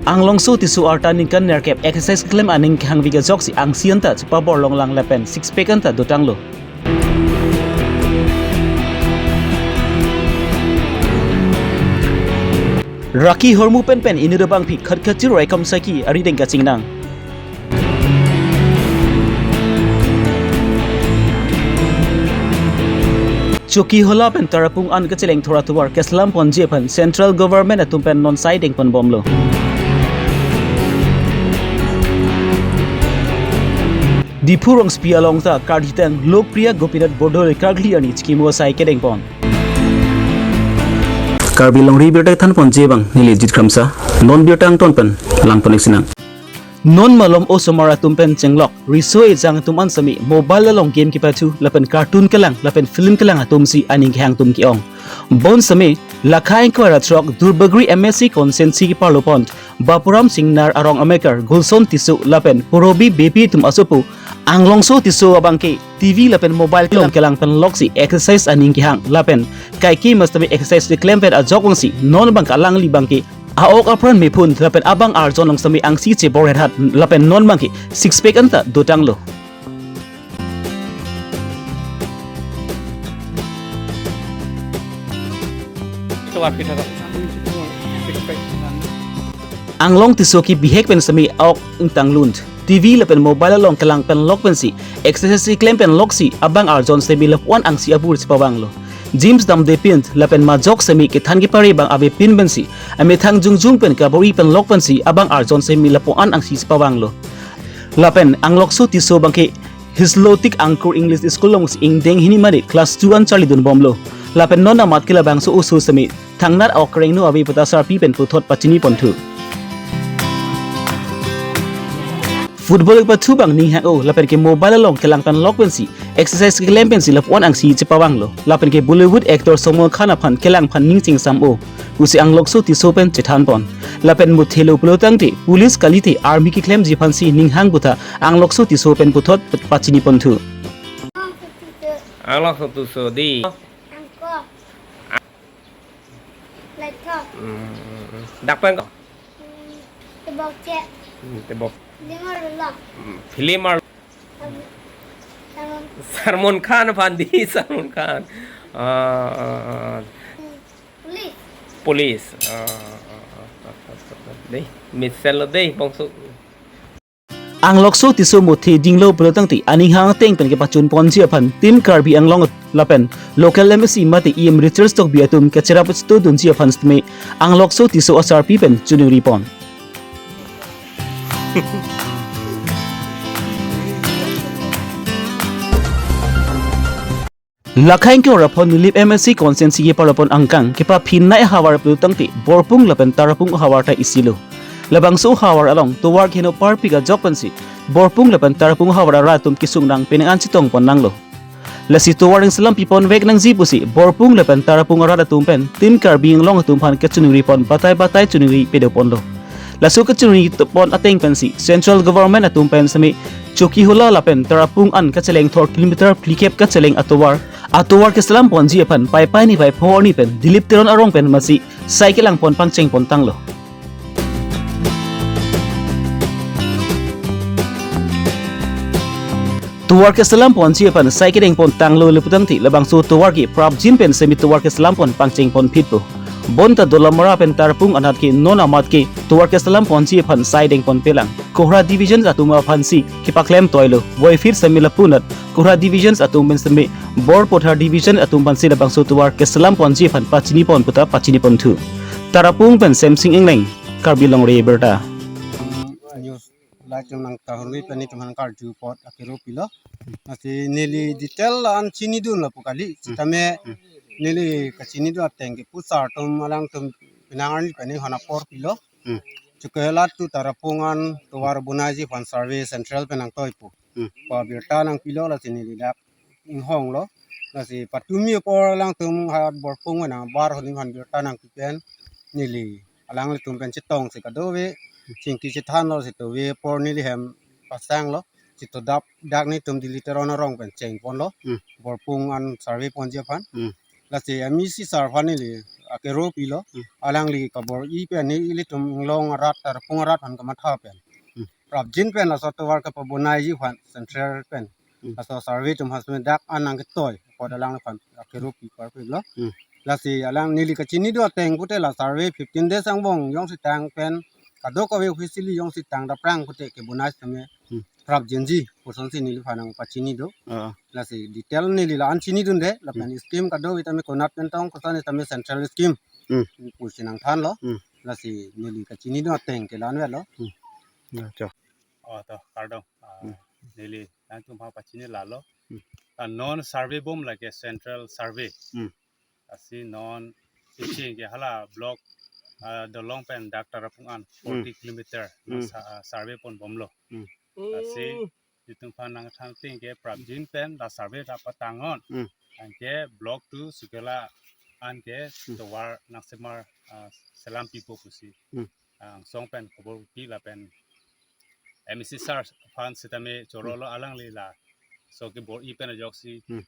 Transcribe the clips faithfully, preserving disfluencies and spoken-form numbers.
Anglongso Tisso arta ningkan nerkep exercise keklem aning kehangvi ajoksi angsi anta chepabor longlang lapen six pack anta dotanglo. Rakhi hormu pen pen inut abangpi khat khat chiro ekom saki arideng kachingnang. Chokihola pen Tarapung an kacheleng thora tovar keselam ponji aphan Central Government atum pen non sai dengpon bomlo. Diphu rongsopi along ta karlitang Lokpriya Gopinath Bordoloi karkli arni chikimo sai kedengpon. Karbi Longri birta thanponji abang neli Jit Kramsa, non birta angton pen langpon-ik sinang. Non malom osomar atum pen chenglok, riso ejang atum an semi mobile along game kepathu, lapen cartoon kelang, lapen film kelang atum si aning kehang atum ke-ong. Bonsemi, lakha ingkoi ra throk Duarbagori M A C constituency keparlo pon Bapuram Singnar arong amekar Gulson Tisso lapen Purabi Beypi atum asopo Anglongso Tisso abangke T V lapen mobile kelong kelang pen loksi exercise aning kehang lapen kaike mas tame exercise keklem pen ajok vangsi non abangke alangli abangke a-ok apran mephun lapen abang arjon along semi angsi chebor hethat lapen non abangke six pack anta dotanglo. Anglong Tisso ke bihek pen semi a-ok ingtang lun, T V lapen mobile along kelang pen lok pensi exercise keklem pen loksi abang arjon semi lapuan angsi abur chepavanglo. James damde pin lapen majok semi kethan kepare abang avepin pensi amethang jongjong pen kabor-i pen lok pensi abang arjon semi lapuan angsi chepavanglo. Lapen Anglongso Tisso abangke Hislotik Angkur English School alongsi ingdeng hini mari class two an charlidun bomlo. Lapen non amat ke labangso oso semi thangnat a-ok rengno ave puta sarpi pen puthot pachini ponthu. Football kepathu abang ning hang-o lapen ke mobile along kelang pen lok pensi exercise keklem pensi lapuan angsi chepavanglo. Lapen ke Bollywood actor Salman Khan aphan kelang aphan ning chingsam-o pusi Anglongso Tisso pen chethanpon. Lapen muthelo pulotangte police kalite army keklemji aphansi ning hang puta Anglongso Tisso pen puthot pachini ponthu. Anglongso Tisso di. Angko. Laithok. Hmm, dak pen ko? Hmm, tebok che. Hmm, tebok. Film arlo. Hmm, film arlo. Salman. Salman Khan aphan di, Salman Khan. Ah, ah, ah. Hmm, police. Police. Ah, ah, ah, ah, ah, ah. Dei, mesen lo dei, bangso. Anglongso Tisso muthe dinglo pulotangte aning hang ateng pen kepachun ponji aphan Team Karbi Anglong lapen local M A C mate E M Richard Tokbi atum kacherap studunji aphan sitame Anglongso Tisso asarpi pen choningri pon. Lakha ingkoi ra phongo Nilip M A C constituency keparlo pon angkang kepaphin nai ahavar pulotangte Borpung lapen Tarapung ahavar ta isilo. Labangso ahavar along tovar keheno parpik ajok pensi Borpung lapen Tarapung ahavar arat atum kesung nang penang an chetong pon nanglo. Lasi tovar ingselam pipon vek nangji pusi Borpung lapen Tarapung arat atum pen Team Karbi Anglong atum aphan kechoningri pon batai batai choningri pedo ponlo. Laso kechoningri pon ateng pensi Central Government atum pen semi Chokihola lapen Tarapung an kacheleng thor kilometer phlikep kacheleng atovar, atovar keselam ponji aphan Paipai niphai pho arni pen Dilip Teron arong pen masi sai kelang pon pangcheng pon tanglo. Tovar keselam ponji aphan sai kedeng pon tanglo le putangte labangso tovar ke prapjin pen semi tovar keselam pon pangcheng pon phitpo. Bonta Dolamara pen Tarapung anat ke non amat ke tovar keselam ponji aphan sai deng pon pelang. Kohra Division atum aphansi kepaklem toilo. Voiphit semi lapunat Kohra Division atum pen semi Borpathar Division atum aphansi labangso tovar keselam ponji aphan pachini pon puta pachini ponthu. Tarapung pen Semsing Engleng, Karbi Longri Abirta. News live nang tahun pen netum aphan karju apot akero pilo. Lasi neli detail an chinidun lapu kali. Hmm. Sitame, hmm, neli kachinidun ateng ke pusar atum alangtum penang arni pen aphan apor pilo. Hmm. Chokihola to Tarapung an tovar bonaiji aphan survey central pen nangtoipo. Hmm. Pu abirta nangpilo lasi neli dak inghonglo. Lasi patumi apor alangtum ha Borpung pen nang bar honi aphan birta nangpi pen neli alanglitum pen chetongsi kadokave chingki chethanlo, si tove apor neli hem pasanglo. Si to dak, dak netum Dilip Teron arong pen cheng ponlo. Hmm. Borpung an survey ponji aphan. Hmm. Lasi M A C sir aphan neli akero pilo. Hmm. Alangli kabor-i pen nelitum Inglong arat, Tarapung arat aphan kamatha pen. Hmm. Prapjin pen laso tovar kapabonaiji aphan central pen. Hmm. Laso survey atum aphan seme dak an nangketoi apot alangphan akero pi parpiklo. Hmm. Lasi alang neli kachini do ateng pute la survey fifteen days angbong jongsi tang pen kadokave officially jongsi tang daprang pute kebonai seme. Hmm. Prapjinji, kosonsi neliphan nangpachini do. Ah. Lasi detail neli la-an chinidunde, lapen Hmm. scheme kadokave tame konat pen tong, koson tame central scheme. Hmm. Pusi nangthanlo. Hmm. Lasi neli kachini do ateng ke la-an avelo. Hmm. Ya, cho. Oh, to, kardom. Ah, Hmm. neli nangtumphan pachini lalo. Hmm. Ah, non survey bom lake central survey. Hmm. Lasi non kecheng ke hala block, ah, Dolong pen dak Tarapung an Hmm. forty kilometer Hmm. sa-, ah, survey ponbomlo. Hmm. Lasi nelitum aphan nangthan ting ke prapjin pen la survey ta patang non. Hmm. Anke block two Sukela anke Hmm. tovar nangsemar, ah, selam pipo pusi. Hmm. Angsong pen kabor-i lapen M A C sir aphan sitame chorolo alangli laso kebor-i pen ajoksi. Hmm.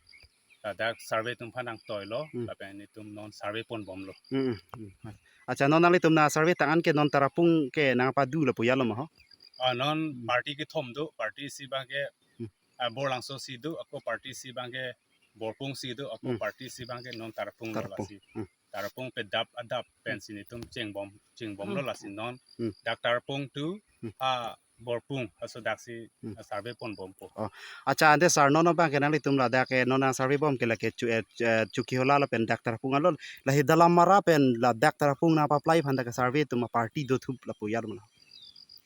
Ladak survey atum aphan nangtoilo, Hmm. lapen nelitum non survey ponbomlo. Hmm, hmm, hmm. Acha, non nanglitum na survey tang an ke non Tarapung ke nangpadu lapu yalo ma ho? Ah, non Hmm. party kethom do, party isi abangke, Hmm. ah, Borlangso si do, ako party isi abangke Borpung si do, ako Hmm. party isi abangke non Tarapung lo Tarapung. Lasi. Hmm. Tarapung pedap adap pen Hmm. si nelitum chengbom, chengbomlo Hmm. lasi non. Hmm. Dak Tarapung to, Hmm. ah, Borpung, laso daksi, Hmm. ah, survey ponbompo. Oh. Acha, ante sir, non abangke nanglitum ladak ke non nang survey bom ke lake Chu-, eh, eh, Chokihola lapen dak Tarapung along. Lahei Dalamara pen ladak Tarapung nangpa-apply aphan dak survey atum aparty dothup lapu yalo ma?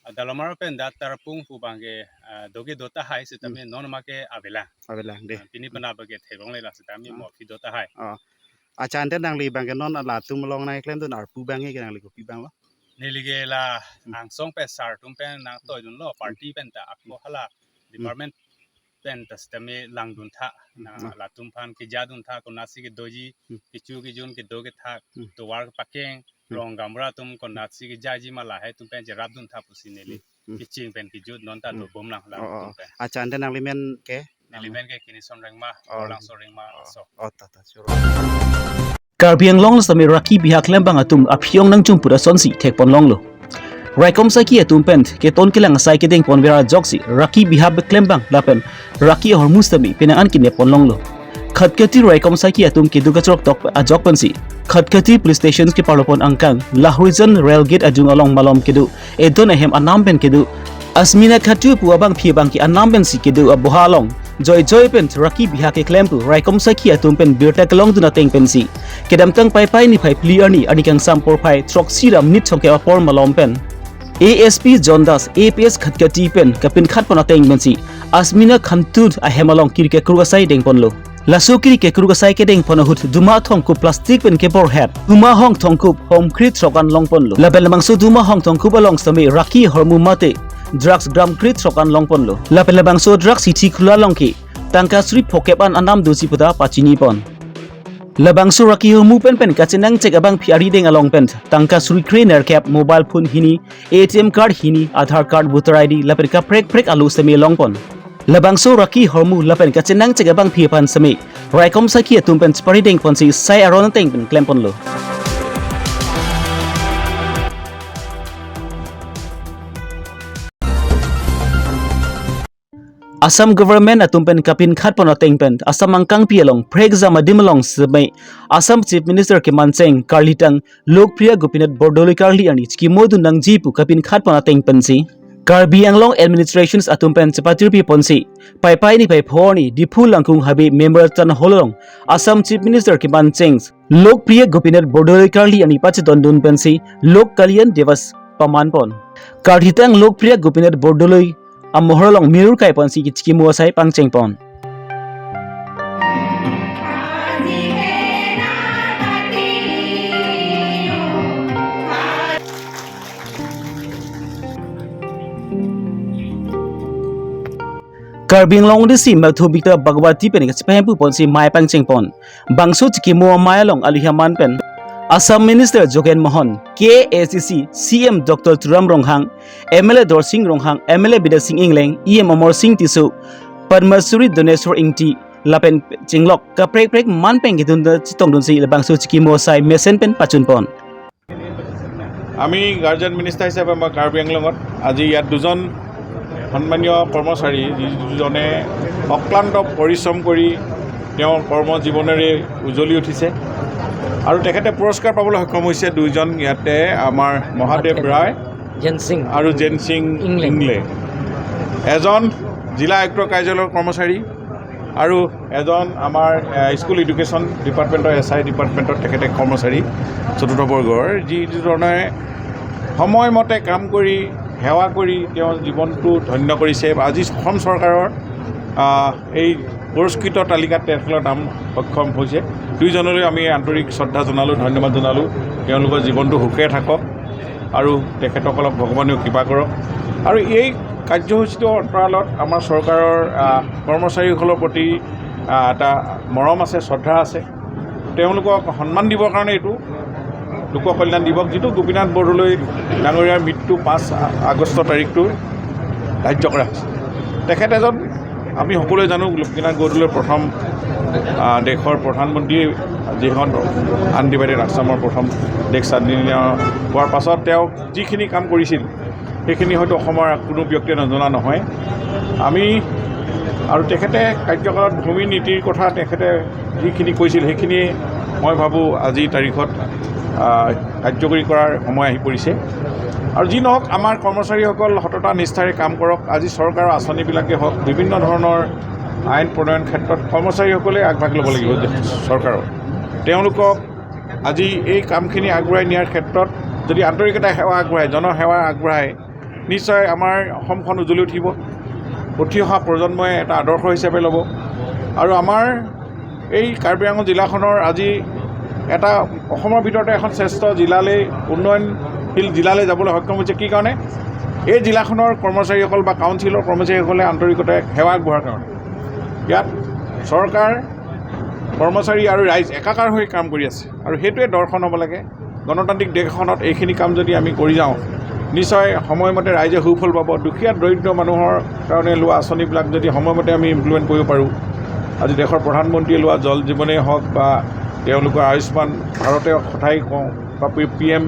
Ah, Dalamara pen dak Tarapung pu abangke, ah, do ke do tahai sitame Hmm. non make avelang. Avelang de. Ah, pini Hmm. pen abangke theklongle la sitame Hmm. mo aphi do tahai. Oh. Acha, ante nangli abangke non latum along nangklemdun arpu abangke nangli kopi abanglo? Neli ke la Hmm. angsong pen sir atum pen nangtoidunlo, party pen ta ako Hmm. hala Hmm. department pen ta sitame langdun tha, Hmm. na Hmm. latum aphan kejadun tha, konatsi kedoji, Hmm. kecho kejun kedo kethak, Hmm. tovar pakeng, Hmm. rong gaonbura atum konatsi kejaiji ma lahai atum pen cherapdun tha pusi neli Hmm. Hmm. kecheng pen kejut non ta Hmm. dobom lang Oh, oh, latum oh. pen. Acha, ante nangli men ke? Neli men ke Kinison Rengma, Oh. Borlangso Rengma, Oh. so. Oh, ta, ta, sure. Karbi Anglong sitame raki biha klembang atum aphi-ong nangchum pura asonsi thekponlonglo. Raikom saki atum pen keton kelang asai kedengponver ajoksi raki biha klembang lapen raki ahormu sitame penang an kinepponlonglo. Khatkhati raikom saki atum kedo kachrok tok ajok pensi Khatkhati Police Station keparlopon angkang Lahorijan Rail Gate ajung along malom kedo edon ahem anam pen kedo Asmina Khattu pu abangpi abangke anam pensi kedo aboha along joijoi pen raki biha keklem pu raikom saki atum pen birta kelongdun ateng pensi kedamtang Paipai niphai phli arni, arni kangsam porphai throksi ra minit thomkep apor malom pen A S P John Das, A P S Khatkhati pen kapinkhatpon ateng pensi Asmina Khattu ahem along kiri kekruk asai dengponlo. Laso kiri kekruk asai kedengpon ahut duma thomkup plastic pen keborhet, duma hong thomkup hom kre throk an longponlo. Lapen labangso duma hong thomkup along sitame raki ahormu mate drugs gram kre throk an longponlo. Lapen labangso drugs hithi khula along ke tangka suri phokep an anam dosi puta pachinipon. Labangso raki ahormu pen pen kachenangchek abangpi arideng along pen tangka suri kre nerkep, mobile phone hini, A T M card hini, Aadhaar card, voter I D lapen kaprek prek alo sitame longpon. Labangso raki ahormu lapen kachenangchek abangpi aphan sitame raikom saki atum pen chepari dengponsi sai aron ateng pen klemponlo. Assam government atum pen kapinkhatpon ateng pen Assam angkangpi along prekjam adim along sitame Assam Chief Minister kemancheng karlitang Lokpriya Gopinath Bordoloi karli arni chikimodun nangji pu kapinkhatpon ateng pensi Karbi Anglong administrations atum pen chepatirpiponsi Paipai niphai pho arni Diphu Langkung Habe Memorial Town Hall along Assam Chief Minister kemancheng Lokpriya Gopinath Bordoloi karli arni pachedondun pensi Lok Kalyan Diwas pamanpon. Karlitang Lokpriya Gopinath Bordoloi amohor along mirur kaiponsi kechikimo asai pangchengpon. Karbi Anglong D C Madhumita Bhagwati pen kachepahemphuponsi mei pangchengpon. Bangso chikimo amei along alihaman pen Assam Minister Jogen Mohan, K A A C C C M Doctor Tuliram Ronghang, M L A Dorsing Ronghang, M L A Bidya Sing Engleng, E M Amarsing Tisso, Padma Shri Doneswar Ingti, lapen chinglok kaprek prek man pen kedun chetongdunsi labangso chikimo asai mesen pen pachunpon. আমি guardian minister হিচাপে মই কাৰ্বি আংলঙত আজি ইয়াত দুজন সন্মানীয় কৰ্মচাৰী, যিজনে অক্লান্ত পৰিশ্ৰম কৰি তেওঁৰ কৰ্ম জীৱনেৰে উজ্বলি উঠিছে আৰু তেখেতে পুৰস্কাৰ পাবলৈ সক্ষম হৈছে দুইজন। ইয়াতে আমাৰ মহাদেৱ ৰায় জেনসিং আৰু জেনসিং ইংলে। ইংলে, এজন জিলা আয়ুক্ত কাৰ্যালয়ৰ কৰ্মচাৰী আৰু এজন আমাৰ, এ, স্কুল এডুকেশ্যন ডিপাৰ্টমেণ্টৰ, এছ আই ডিপাৰ্টমেণ্টৰ তেখেতে কৰ্মচাৰী চতুৰ্থ বৰ্গৰ, যিধৰণে সময়মতে কাম কৰি, সেৱা কৰি তেওঁ জীৱনটো ধন্য কৰিছে। আজি অসম চৰকাৰৰ, আ, এই পুৰস্কৃত তালিকাত তেখেতৰ নাম সক্ষম হৈছে। দুইজনলৈ আমি আন্তৰিক শ্ৰদ্ধা জনালোঁ, ধন্যবাদ জনালোঁ। তেওঁলোকৰ জীৱনটো সুখে থাকক আৰু তেখেতসকলক ভগৱানেও কৃপা কৰক। আৰু এই কাৰ্যসূচীটোৰ অন্তৰালত আমাৰ চৰকাৰৰ, আ, কৰ্মচাৰীসকলৰ প্ৰতি, আ, এটা মৰম আছে, শ্ৰদ্ধা আছে। তেওঁলোকক সন্মান দিবৰ কাৰণে এইটো লোক কল্যাণ দিৱস, যিটো গোপীনাথ বৰদলৈ ডাঙৰীয়াৰ মৃত্যু পাঁচ আগষ্ট তাৰিখটো ধাৰ্য কৰা হৈছে। তেখেত এজন, আমি সকলোৱে জানো, গোপীনাথ বৰদলৈ প্ৰথম, আ, দেশৰ প্ৰধানমন্ত্ৰী, যিখন আনডিভাইডেড আছামৰ প্ৰথম দেশ স্বাধীন হোৱাৰ পাছত তেওঁ যিখিনি কাম কৰিছিল, সেইখিনি হয়তো অসমৰ কোনো ব্যক্তিয়ে নজনা নহয়। আমি আৰু তেখেতে কাৰ্যকালত ভূমি নীতিৰ কথা তেখেতে যিখিনি কৈছিল, সেইখিনিয়ে মই ভাবোঁ আজিৰ তাৰিখত, আহ, কাৰ্যকৰী কৰাৰ সময় আহি পৰিছে। আৰু যি নহওক, আমাৰ কৰ্মচাৰীসকল সততা নিষ্ঠাৰে কাম কৰক। আজি চৰকাৰৰ আঁচনিবিলাকে হওক, বিভিন্ন ধৰণৰ আইন প্ৰণয়ন ক্ষেত্ৰত কৰ্মচাৰীসকলে আগভাগ ল'ব লাগিব যে চৰকাৰৰ। তেওঁলোকক আজি এই কামখিনি আগুৱাই নিয়াৰ ক্ষেত্ৰত যদি আন্তৰিকতাৰে সেৱা আগবঢ়ায়, জনসেৱা আগবঢ়ায়, নিশ্চয় আমাৰ অসমখন উজ্বলি উঠিব। উঠি অহা প্ৰজন্মই এটা আদৰ্শ হিচাপে ল'ব। আৰু আমাৰ এই কাৰ্বি আংলং জিলাখনৰ আজি এটা অসমৰ ভিতৰতে এখন শ্ৰেষ্ঠ জিলালৈ, উন্নয়নশীল জিলালৈ যাবলৈ সক্ষম হৈছে। কি কাৰণে? এই জিলাখনৰ কৰ্মচাৰীসকল বা কাউন্সিলৰ কৰ্মচাৰীসকলে আন্তৰিকতাৰে সেৱা আগবঢ়োৱাৰ কাৰণে। ইয়াত চৰকাৰ, কৰ্মচাৰী আৰু ৰাইজ একাকাৰ হৈ কাম কৰি আছে আৰু সেইটোৱে দৰ্শন হ'ব লাগে। গণতান্ত্ৰিক দেশ এখনত এইখিনি কাম যদি আমি কৰি যাওঁ, নিশ্চয় সময়মতে ৰাইজে সুফল পাব। দুখীয়া দৰিদ্ৰ মানুহৰ কাৰণে লোৱা আঁচনিবিলাক যদি সময়মতে আমি ইমপ্লিমেণ্ট কৰিব পাৰোঁ, আজি দেশৰ প্ৰধানমন্ত্ৰীয়ে লোৱা জল জীৱনেই হওক বা তেওঁলোকৰ আয়ুষ্মান ভাৰতৰ কথাই কওঁ বা পি এম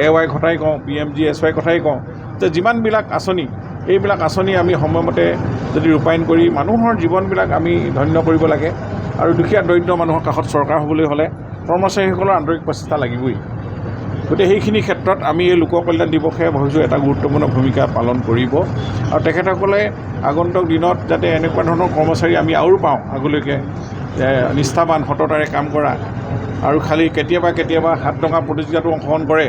এ ৱাই কথাই কওঁ, P M G S Y কথাই কওঁ, যে যিমানবিলাক আঁচনি, এইবিলাক আঁচনি আমি সময়মতে যদি ৰূপায়ণ কৰি মানুহৰ জীৱনবিলাক আমি ধন্য কৰিব লাগে। আৰু দুখীয়া দৰিদ্ৰ মানুহৰ কাষত চৰকাৰ হ'বলৈ হ'লে কৰ্মচাৰীসকলৰ আন্তৰিক প্ৰচেষ্টা লাগিবই। গতিকে সেইখিনি ক্ষেত্ৰত আমি এই লোক কল্যাণ দিৱসে ভাবিছোঁ এটা গুৰুত্বপূৰ্ণ ভূমিকা পালন কৰিব। আৰু তেখেতসকলে আগন্তুক দিনত যাতে এনেকুৱা ধৰণৰ কৰ্মচাৰী আমি আৰু পাওঁ আগলৈকে, এ, নিষ্ঠাৱান, সততাৰে কাম কৰা আৰু খালি কেতিয়াবা কেতিয়াবা সাত টকা প্ৰতিযোগিতাতো অংশগ্ৰহণ কৰে,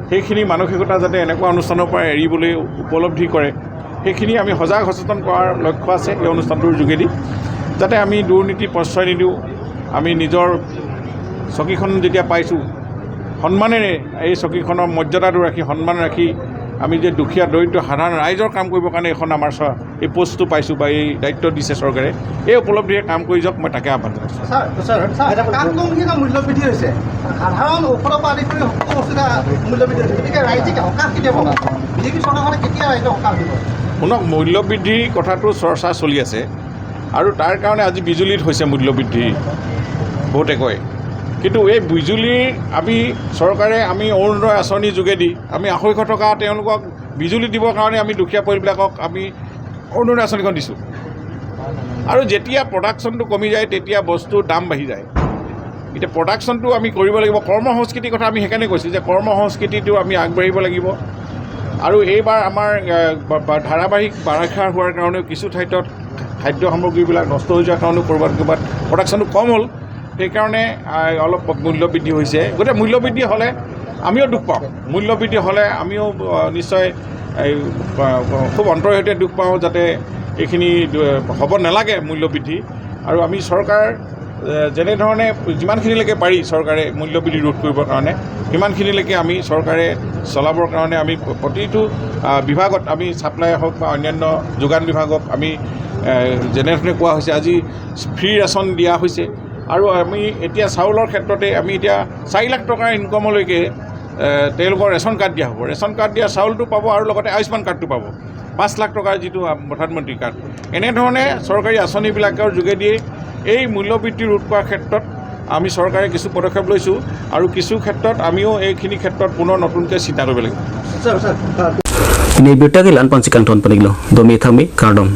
সেইখিনি মানসিকতা যাতে এনেকুৱা অনুষ্ঠানৰ পৰা এৰিবলৈ উপলব্ধি কৰে, সেইখিনি আমি সজাগ সচেতন কৰাৰ লক্ষ্য আছে এই অনুষ্ঠানটোৰ যোগেদি, যাতে আমি দুৰ্নীতি প্ৰশ্ৰয় নিদিওঁ। আমি নিজৰ চকীখন যেতিয়া পাইছোঁ, সন্মানেৰে এই চকীখনৰ মৰ্যাদাটো ৰাখি, সন্মান ৰাখি, আমি যে দুখীয়া দৰিদ্ৰ সাধাৰণ ৰাইজৰ কাম কৰিবৰ কাৰণে এখন আমাৰ চ-, এই পোষ্টটো পাইছোঁ বা এই দায়িত্ব দিছে চৰকাৰে, এই উপলব্ধিৰে কাম কৰি যাওক, মই তাকে আহ্বান জনাইছোঁ। ছাৰ, ছাৰ, ছাৰ, কাম কম কি না মূল্য বৃদ্ধি হৈছে? সাধাৰণ ঔষধৰ পৰা আদি কৰি সকলো বস্তু এটা মূল্য বৃদ্ধি হৈছে। গতিকে ৰাইজে কি সকাহ কেতিয়া পাব? বিজেপি চৰকাৰখনে কেতিয়া ৰাইজক সকাহ দিব? শুনক, মূল্য বৃদ্ধিৰ কথাটো চৰ্চা চলি আছে আৰু তাৰ কাৰণে আজি বিজুলীত হৈছে মূল্য বৃদ্ধি, বহুতে কয়। কিন্তু এই বিজুলীৰ আমি চৰকাৰে, আমি অৰুণোদয় আঁচনিৰ যোগেদি আমি আঢ়ৈশ টকা তেওঁলোকক বিজুলী দিবৰ কাৰণে আমি দুখীয়া পৰিয়ালবিলাকক আমি অৰুণোদয় আঁচনিখন দিছোঁ। আৰু যেতিয়া প্ৰডাকশ্যনটো কমি যায়, তেতিয়া বস্তুৰ দাম বাঢ়ি যায়। এতিয়া প্ৰডাকশ্যনটো আমি কৰিব লাগিব। কৰ্ম সংস্কৃতিৰ কথা আমি সেইকাৰণে কৈছোঁ যে কৰ্ম সংস্কৃতিটো আমি আগবাঢ়িব লাগিব। আৰু এইবাৰ আমাৰ, এ, বা, বা, ধাৰাবাহিক বাৰিষা হোৱাৰ কাৰণেও কিছু ঠাইত খাদ্য সামগ্ৰীবিলাক নষ্ট হৈ যোৱাৰ কাৰণেও ক'ৰবাত ক'ৰবাত প্ৰডাকশ্যনটো কম হ'ল। সেইকাৰণে, আ, অলপ মূল্য বৃদ্ধি হৈছে। গতিকে মূল্য বৃদ্ধি হ'লে আমিও দুখ পাওঁ। মূল্য বৃদ্ধি হ'লে আমিও, আ, নিশ্চয় এই, আ, খুব অন্তৰৰ সৈতে দুখ পাওঁ, যাতে এইখিনি, আ, হ'ব নালাগে মূল্য বৃদ্ধি। আৰু আমি চৰকাৰ, আ, যেনেধৰণে যিমানখিনিলৈকে পাৰি চৰকাৰে মূল্য বৃদ্ধি ৰোধ কৰিবৰ কাৰণে, সিমানখিনিলৈকে আমি চৰকাৰে চলাবৰ কাৰণে আমি প্ৰতিটো, আ, বিভাগত আমি ছাপ্লাই হওক বা অন্যান্য যোগান বিভাগক আমি, আ, যেনেধৰণে কোৱা হৈছে, আজি ফ্ৰী ৰেচন দিয়া হৈছে। আৰু আমি এতিয়া চাউলৰ ক্ষেত্ৰতে আমি এতিয়া চাৰি লাখ টকাৰ ইনকমলৈকে, এ, তেওঁলোকৰ ৰেচন কাৰ্ড দিয়া হ'ব। ৰেচন কাৰ্ড দিয়া চাউলটো পাব আৰু লগতে আয়ুষ্মান কাৰ্ডটো পাব, পাঁচ লাখ টকাৰ যিটো, আ, প্ৰধানমন্ত্ৰী কাৰ্ড। এনেধৰণে চৰকাৰী আঁচনিবিলাকৰ যোগেদি এই মূল্যবৃদ্ধি ৰোধ কৰাৰ ক্ষেত্ৰত আমি চৰকাৰে কিছু পদক্ষেপ লৈছোঁ আৰু কিছু ক্ষেত্ৰত আমিও এইখিনি ক্ষেত্ৰত পুনৰ নতুনকৈ চিন্তা কৰিব লাগিব। Ini birta ke la-an pensi kangton pon-iklo, dome thame kardom.